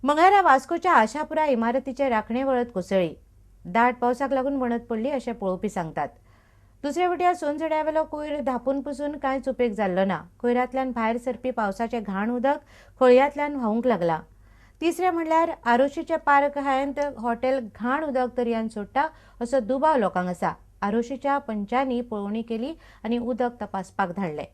मंगळारा वास्कोच्या आशापुरा इमारतीचे राखणे वळत कोसळ्ळी. दाट पावसाक लागून वणत पडली अशें पळोवपी सांगतात. दुसरे वटेन सोनझड्यावेलो कोयर धापून पुसून कांयच उपेग जाल्लो ना. कोयरांतल्यान भायर सरपी पावसाचें घाण उदक खळयांतल्यान व्हांवूंक लागलां. तिसरें म्हणल्यार आरोशीचे पार्क हयांत हॉटेल घाण उदक दर्यांत सोडटा असो दुबाव लोकांक आसा. आरोशीच्या पंचांनी पळोवणी केली आनी उदक तपासपाक धाडलें.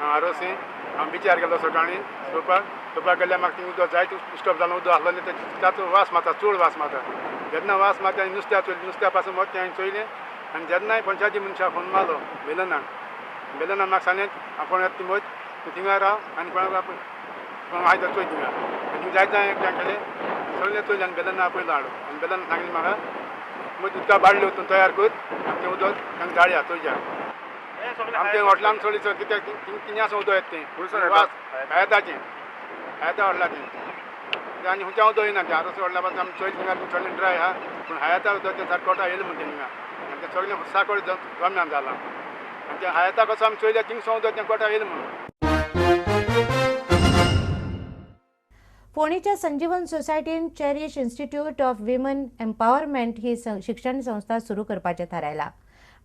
आरोसी हांव बिचार गेलो सकाळीं चोवपाक चोवपाक गेल्यार म्हाका ती उदक जायत स्टॉप जालो उदक आसलो न्ही ताचो वास मारता, चड वास मारता. जेन्ना वास मारता आनी नुस्त्या चोयलें, नुस्त्या पासून मोटें हांवें चोयलें आनी जेन्नाय पंचायती मनशाक फोन मारलो बेलनाक, बेलनान म्हाका सांगलें आपूण येता ती तूं थिंगा राव आनी कोणाक कोण आयज चोय थिंगा आनी जायत जाय एकट्यान केलें सगळें चोयलें आनी बेलना आपयलो हाडो आनी बेलनान सांगलें म्हाका मग उदका बाडल्यो तूं तयार कर आनी तें उदक तांकां धाडया चोयच्या. आमच्या हॉटेलान चड कित्याक तिंगा उदक येता तें वास हयाताचें हयाता हॉटेलाचें आनी खंयच्या उदक येना तें आरोस हॉटेला पासून आमी चोयलें थिंगा सगळें ड्राय आहा पूण हयाता उदक तें सारकें कोटा येयलें म्हणटा थिंगा आनी तें सगळें साकळ जमल्यान जालां आनी तें हयाता कसो आमी चोयलें थिंगसो उदक तें कोटा येयलें म्हणून. फोंडेच्या संजीवन सोसायटीन Cherish Institute of Women Empowerment ही शिक्षण संस्था सुरू करपाचें थारायलां.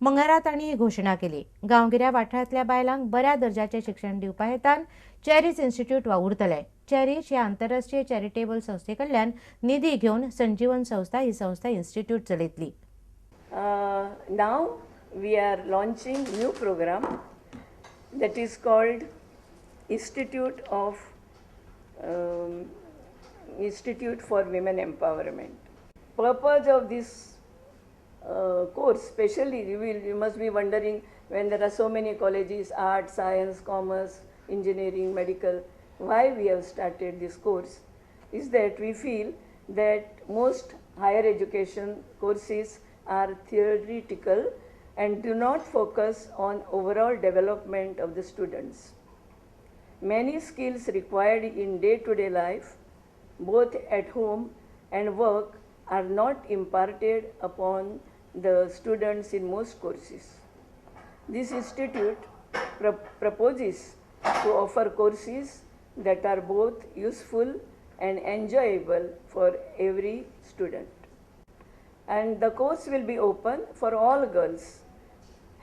मंगळारा तांणी ही घोशणा केली. गांवगिऱ्या वाठारांतल्या बायलांक बऱ्या दर्जाचें शिक्षण दिवपा हेतान चेरीश इन्स्टिट्यूट वावुरतले. चेरीश ह्या आंतरराष्ट्रीय चॅरिटेबल संस्थे कडल्यान निधी घेवन संजीवन संस्था ही संस्था institute चलयतली. Now we are launching new program that is called Institute for Women Empowerment. Purpose of this course, especially you must be wondering when there are so many colleges, art, science, commerce, engineering, medical, why we have started this course is that we feel that most higher education courses are theoretical and do not focus on overall development of the students. Many skills required in day-to-day life, both at home and work, are not imparted upon the students in most courses. This institute proposes to offer courses that are both useful and enjoyable for every student. And the course will be open for all girls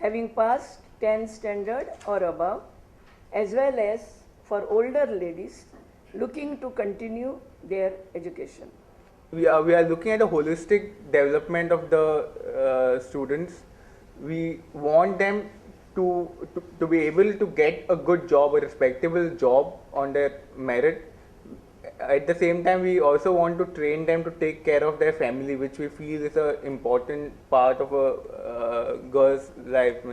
having passed 10th standard or above, as well as for older ladies looking to continue their education. We are looking at a holistic development of the students. We want them to be able to get a good job, a respectable job on their merit. At the same time, we also want to train them to take care of their family, which we feel is an important part of a girl's life.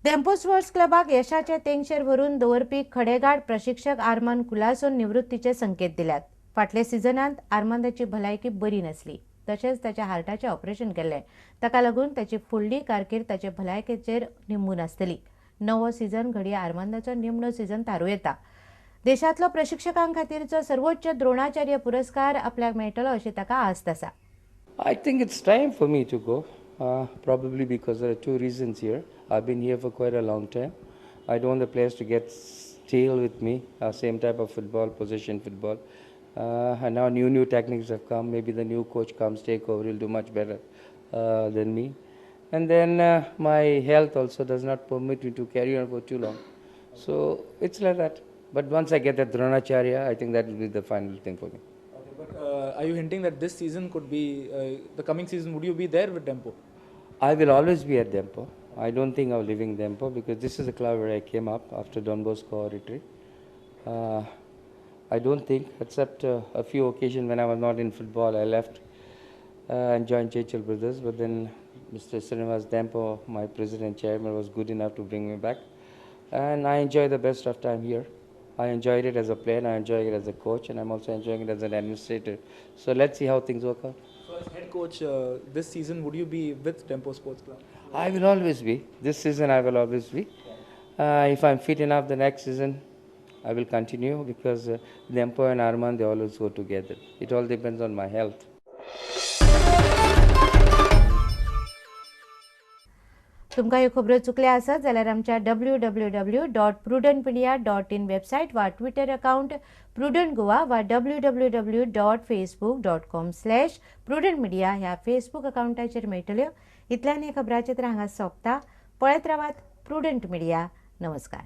Dempo sports क्लबाक यशाचे तेंगशेर व्हरून दवरपी खडेगाड प्रशिक्षक आर्मांद कुलासोन निवृत्तीचे संकेत दिल्यात. फाटल्या सिजनांत आर्मांदाची भलायकी बरी नासली, तशेंच ताच्या हार्टाचें ऑपरेशन केल्लें. ताका लागून ताची फुडली कारकीर्द ताचे भलायकेचेर निंबून आसतली. नवो सिजन घडये आर्मांदाचो निमणो सिजन थारूं येता. देशांतलो प्रशिक्षकां खातीरचो सर्वोच्च द्रोणाचार्य पुरस्कार आपल्याक मेळटलो अशी ताका आस्त आसा. I think it's time for me to go. Probably because there are two reasons here. I've been here for quite a long time. I don't want the players to get still with me, same type of football, possession football. And now new techniques have come. Maybe the new coach comes, take over, he'll do much better than me. And then my health also does not permit me to carry on for too long. So it's like that. But once I get that Dronacharya, I think that will be the final thing for me. Okay, but are you hinting that this season could be, the coming season, would you be there with Dempo? I will always be at Dempo. I don't think I'm leaving Dempo because this is the club where I came up after Don Bosco Oratory. I don't think, except a few occasions when I was not in football, I left and joined Churchill Brothers. But then Mr. Srinivas Dempo, my president chairman, was good enough to bring me back. And I enjoy the best of time here. I enjoyed it as a player, and I enjoy it as a coach, and I'm also enjoying it as an administrator. So let's see how things work out. So as head coach this season, would you be with Dempo Sports Club? I will always be. This season I will always be. If I'm fit enough the next season, I will continue because Dempo and Armand, they always go together. It all depends on my health. तुमकां ह्यो खबरो चुकल्या आसत जाल्यार आमच्या www.prudentmedia.in website वा Twitter account prudent Goa वा www.facebook.com/prudentmedia ह्या Facebook अकाउंटाचेर मेळटल्यो. इतल्यान हे खबराचित्र हांगा सोंपता. पळयत रावात प्रुडंट मिडिया. नमस्कार.